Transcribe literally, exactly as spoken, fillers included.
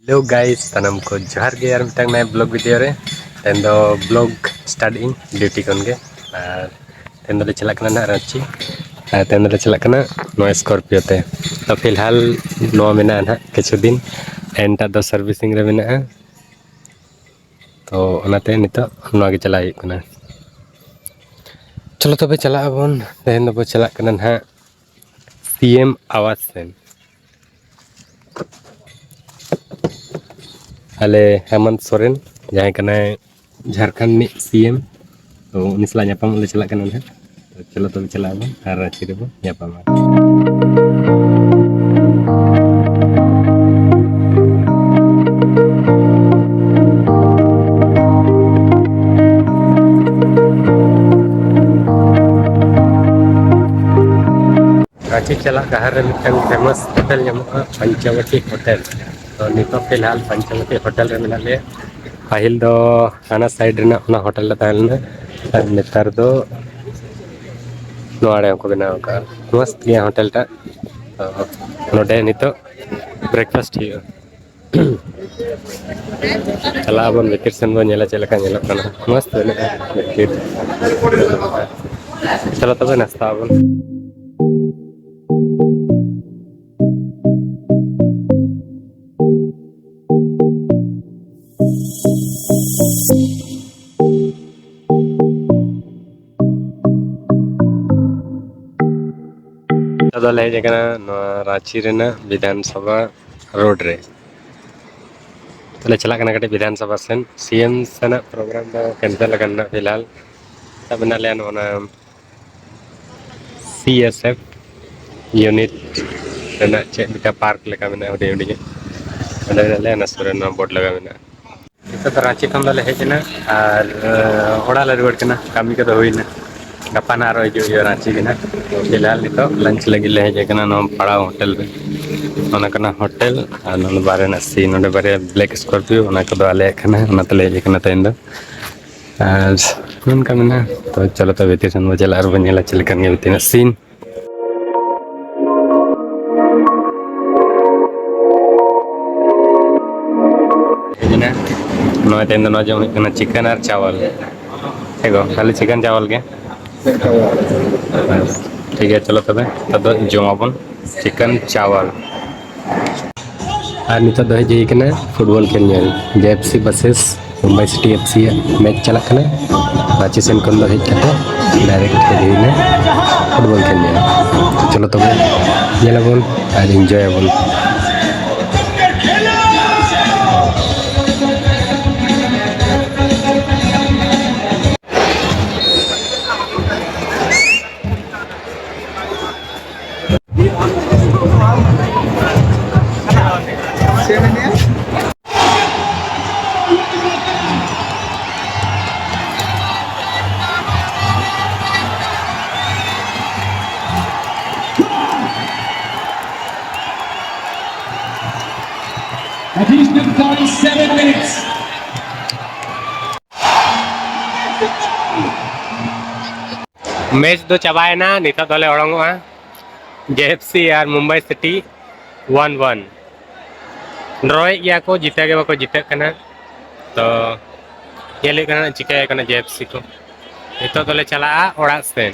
Hello guys, ᱥᱟᱱᱟᱢ ᱠᱚ ᱡᱚᱦᱟᱨ ᱜᱮ ᱟᱨ ᱢᱤᱫᱴᱟᱝ ᱱᱟᱭᱟ vlog video ᱨᱮ᱾ ᱛᱮᱦᱮᱧ ᱫᱚ vlog start ᱤᱧ duty ᱠᱷᱚᱱ ᱜᱮ᱾ ᱟᱨ ᱛᱮᱦᱮᱧ ᱫᱚᱞᱮ ᱪᱟᱞᱟᱜ ᱠᱟᱱᱟ ᱱᱟᱦᱟᱜ ᱨᱟᱺᱪᱤ᱾ ᱟᱨ ᱛᱮᱦᱮᱧ ᱫᱚᱞᱮ ᱪᱟᱞᱟᱜ ᱠᱟᱱᱟ ᱱᱚᱣᱟ Scorpio ᱛᱮ᱾ ᱛᱚ ᱯᱷᱤᱞᱦᱟᱞ ᱱᱚᱣᱟ ᱢᱮᱱᱟᱜᱼᱟ ᱱᱟᱦᱟᱜ ᱠᱤᱪᱷᱩ ᱫᱤᱱ, ᱮᱱᱴᱟᱜ ᱫᱚ servicing ᱨᱮ ᱢᱮᱱᱟᱜᱼᱟ᱾ ᱛᱚ ᱚᱱᱟᱛᱮ ᱱᱤᱛᱚᱜ ᱱᱚᱣᱟ ᱜᱮ ᱪᱟᱞᱟᱜ ᱦᱩᱭᱩᱜ ᱠᱟᱱᱟ᱾ ᱪᱚᱞᱚ ᱛᱚᱵᱮ ᱪᱟᱞᱟᱜ ᱟᱵᱚᱱ᱾ ᱛᱮᱦᱮᱧ ᱫᱚᱵᱚ ᱪᱟᱞᱟᱜ ᱠᱟᱱᱟ ᱱᱟᱦᱟᱜ ᱥᱤ ᱮᱢ ᱟᱣᱟᱥ ᱥᱮᱱ᱾ ᱟᱞᱮ ᱦᱮᱢᱚᱱᱛ ᱥᱚᱨᱮᱱ, ᱡᱟᱦᱟᱸᱭ ᱠᱟᱱᱟᱭ ᱡᱷᱟᱲᱠᱷᱚᱸᱰ ᱨᱤᱱᱤᱡ ᱥᱤ ᱮᱢ, ᱛᱚ ᱩᱱᱤ ᱥᱟᱞᱟᱜ ᱧᱟᱯᱟᱢᱚᱜ ᱞᱮ ᱪᱟᱞᱟᱜ ᱠᱟᱱᱟ ᱱᱟᱦᱟᱜ᱾ ᱛᱚ ᱪᱚᱞᱚ ᱛᱚᱵᱮ ᱪᱟᱞᱟᱜ ᱟᱵᱚᱱ ᱟᱨ ᱨᱟᱺᱪᱤ ᱨᱮᱵᱚ ᱧᱟᱯᱟᱢᱟ᱾ ᱨᱟᱺᱪᱤ ᱪᱟᱞᱟᱜ ᱰᱟᱦᱟᱨ ᱨᱮ ᱢᱤᱫᱴᱟᱝ famous ᱦᱳᱴᱮᱞ ᱧᱟᱢᱚᱜᱼᱟ, ᱯᱚᱧᱪᱚᱵᱚᱴᱤ ᱦᱳᱴᱮᱞ᱾ ᱛᱚ ᱱᱤᱛᱚᱜ ᱯᱷᱤᱞᱦᱟᱞ ᱯᱚᱧᱪᱚᱵᱚᱴᱤ ᱦᱳᱴᱮᱞ ᱨᱮ ᱢᱮᱱᱟᱜ ᱞᱮᱭᱟ᱾ ᱯᱟᱹᱦᱤᱞ ᱫᱚ ᱦᱟᱱᱟ side ᱨᱮᱱᱟᱜ ᱚᱱᱟ ᱦᱳᱴᱮᱞ ᱨᱮ ᱛᱟᱦᱮᱸ ᱞᱮᱱᱟ, ᱟᱨ ᱱᱮᱛᱟᱨ ᱫᱚ ᱱᱚᱣᱟ ᱟᱲᱮ ᱦᱚᱸᱠᱚ ᱵᱮᱱᱟᱣ ᱟᱠᱟᱫᱼᱟ᱾ ᱢᱚᱥᱛ ᱜᱮᱭᱟ ᱦᱳᱴᱮᱞ ᱴᱟᱜ᱾ ᱛᱚ ᱱᱚᱰᱮ ᱱᱤᱛᱚᱜ breakfast ᱦᱩᱭᱩᱜᱼᱟ᱾ ᱪᱟᱞᱟᱜ ᱟᱵᱚᱱ ᱵᱷᱤᱛᱤᱨ ᱥᱮᱱ ᱵᱚᱱ ᱧᱮᱞᱟ ᱪᱮᱫ ᱞᱮᱠᱟ ᱧᱮᱞᱚᱜ ᱠᱟᱱᱟ᱾ ᱢᱚᱥᱛ ᱢᱮᱱᱟᱜᱼᱟ ᱵᱷᱤᱛᱤᱨ᱾ ᱪᱚᱞᱚ ᱛᱚᱵᱮ ᱱᱟᱥᱛᱟ ᱟᱵᱚᱱ᱾ ᱟᱫᱚ ᱞᱮ ᱦᱮᱡ ᱟᱠᱟᱱᱟ ᱱᱚᱣᱟ ᱨᱟᱺᱪᱤ ᱨᱮᱱᱟᱜ ᱵᱤᱫᱷᱟᱱ ᱥᱚᱵᱷᱟ road ᱨᱮ᱾ ᱛᱚᱞᱮ ᱪᱟᱞᱟᱜ ᱠᱟᱱᱟ ᱠᱟᱹᱴᱤᱡ ᱵᱤᱫᱷᱟᱱ ᱥᱚᱵᱷᱟ ᱥᱮᱱ᱾ ᱥᱤ ᱮᱢ ᱥᱮᱱᱟᱜ program ᱫᱚ cancel ᱟᱠᱟᱱᱟ ᱱᱟᱜ ᱯᱷᱤᱞᱦᱟᱞ᱾ ᱛᱟ ᱢᱮᱱᱟᱜ ᱞᱮᱭᱟ ᱱᱚᱜᱼᱚ ᱱᱟ ᱥᱤ ᱮᱥ ᱮᱯᱷ unit ᱨᱮᱱᱟᱜ ᱪᱮᱫ ᱞᱮᱠᱟ park ᱞᱮᱠᱟ ᱢᱮᱱᱟᱜᱼᱟ ᱦᱩᱰᱤᱧ ᱦᱩᱰᱤᱧ, ᱚᱸᱰᱮ ᱢᱮᱱᱟᱜ ᱞᱮᱭᱟ᱾ ᱚᱱᱟ ᱥᱩᱨ ᱨᱮ ᱱᱚᱣᱟ board ᱞᱟᱜᱟᱣ ᱢᱮᱱᱟᱜᱼᱟ᱾ ᱱᱤᱛᱚᱜ ᱫᱚ ᱨᱟᱺᱪᱤ ᱠᱷᱚᱱ ᱫᱚᱞᱮ ᱦᱮᱡ ᱮᱱᱟ ᱟᱨ ᱚᱲᱟᱜ ᱞᱮ ᱨᱩᱣᱟᱹᱲ ᱠᱟᱱᱟ᱾ ᱠᱟᱹᱢᱤ ᱠᱚᱫᱚ ᱦᱩᱭᱱᱟ, ᱜᱟᱯᱟ ᱱᱟᱜ ᱟᱨᱚ ᱦᱤᱡᱩᱜ ᱦᱩᱭᱩᱜᱼᱟ ᱨᱟᱺᱪᱤ ᱜᱮ ᱱᱟᱜ᱾ ᱯᱷᱤᱞᱦᱟᱞ ᱱᱤᱛᱚᱜ lunch ᱞᱟᱹᱜᱤᱫ ᱞᱮ ᱦᱮᱡ ᱟᱠᱟᱱᱟ ᱱᱚᱣᱟ ᱯᱟᱲᱟᱣ ᱦᱳᱴᱮᱞ ᱨᱮ᱾ ᱚᱱᱟ ᱠᱟᱱᱟ ᱦᱳᱴᱮᱞ ᱟᱨ ᱱᱚᱰᱮ ᱵᱟᱨᱭᱟ ᱨᱮᱱᱟᱜ ᱥᱤ, ᱱᱚᱰᱮ ᱵᱟᱨᱭᱟ black Scorpio, ᱚᱱᱟ ᱠᱚᱫᱚ ᱟᱞᱮᱭᱟᱜ ᱠᱟᱱᱟ, ᱚᱱᱟ ᱛᱮᱞᱮ ᱦᱮᱡ ᱟᱠᱟᱱᱟ ᱛᱮᱦᱮᱧ ᱫᱚ᱾ ᱟᱨ ᱱᱚᱝᱠᱟ ᱢᱮᱱᱟᱜᱼᱟ᱾ ᱛᱚ ᱪᱚᱞᱚ ᱛᱚ ᱵᱷᱤᱛᱤᱨ ᱥᱮᱱ ᱵᱚ ᱪᱟᱞᱟᱜᱼᱟ ᱟᱨ ᱵᱚᱱ ᱧᱮᱞᱟ ᱪᱮᱫ ᱞᱮᱠᱟᱱ ᱜᱮᱭᱟ ᱵᱷᱤᱛᱤᱨ ᱨᱮᱱᱟᱜ scene᱾ ᱱᱚᱜᱼᱚᱭ ᱛᱮᱦᱮᱧ ᱫᱚ ᱱᱚᱣᱟ ᱡᱚᱢ ᱦᱩᱭᱩᱜ ᱠᱟᱱᱟ ᱪᱤᱠᱮᱱ ᱟᱨ ᱪᱟᱣᱟᱞ᱾ ᱦᱮᱸ ᱜᱚ, ᱠᱷᱟᱹᱞᱤ ᱪᱤᱠᱮᱱ ᱪᱟᱣᱟᱞ ᱜᱮ᱾ ᱴᱷᱤᱠ ᱜᱮᱭᱟ, ᱪᱚᱞᱚ ᱛᱚᱵᱮ ᱱᱤᱛᱚᱜ ᱫᱚ ᱡᱚᱢᱟᱵᱚᱱ ᱪᱤᱠᱮᱱ ᱪᱟᱣᱟᱞ᱾ ᱟᱨ ᱱᱤᱛᱚᱜ ᱫᱚ ᱦᱮᱡ ᱦᱩᱭ ᱠᱟᱱᱟ ᱯᱷᱩᱴᱵᱚᱞ ᱠᱷᱮᱞ ᱧᱮᱞ, J F C versus Mumbai city F C ᱟᱜ ᱢᱮᱪ ᱪᱟᱞᱟᱜ ᱠᱟᱱᱟ᱾ ᱨᱟᱸᱪᱤ ᱥᱮᱱ ᱠᱷᱚᱱ ᱫᱚ ᱦᱮᱡ ᱠᱟᱛᱮ ᱰᱟᱭᱨᱮᱠᱴ ᱦᱮᱡ ᱦᱩᱭᱱᱟ ᱯᱷᱩᱴᱵᱚᱞ ᱠᱷᱮᱞ ᱧᱮᱞ᱾ ᱪᱚᱞᱚ ᱛᱚᱵᱮ ᱧᱮᱞᱟᱵᱚᱱ ᱟᱨ ᱤᱱᱡᱚᱭ ᱟᱵᱚᱱ᱾ Additional time, seven minutes. Match ᱫᱚ ᱪᱟᱵᱟᱭᱮᱱᱟ, ᱱᱤᱛᱚᱜ ᱫᱚᱞᱮ ᱚᱲᱚᱝᱚᱜᱼᱟ᱾ ᱡᱮ ᱮᱯᱷ ᱥᱤ ᱟᱨ ᱢᱩᱢᱵᱟᱭ ᱥᱤᱴᱤ ᱚᱣᱟᱱ ᱚᱣᱟᱱ᱾ ᱰᱨᱚᱭᱮᱫ ᱜᱮᱭᱟ ᱠᱚ, ᱡᱤᱛᱟᱹ ᱜᱮ ᱵᱟᱠᱚ ᱡᱤᱛᱟᱹᱜ ᱠᱟᱱᱟ᱾ ᱛᱚ ᱧᱮᱞ ᱦᱩᱭᱩᱜ ᱠᱟᱱᱟ ᱪᱤᱠᱟᱹᱭ ᱠᱟᱱᱟ ᱡᱮ ᱮᱯᱷ ᱥᱤ ᱠᱚ᱾ ᱱᱤᱛᱚᱜ ᱫᱚᱞᱮ ᱪᱟᱞᱟᱜᱼᱟ ᱚᱲᱟᱜ ᱥᱮᱱ᱾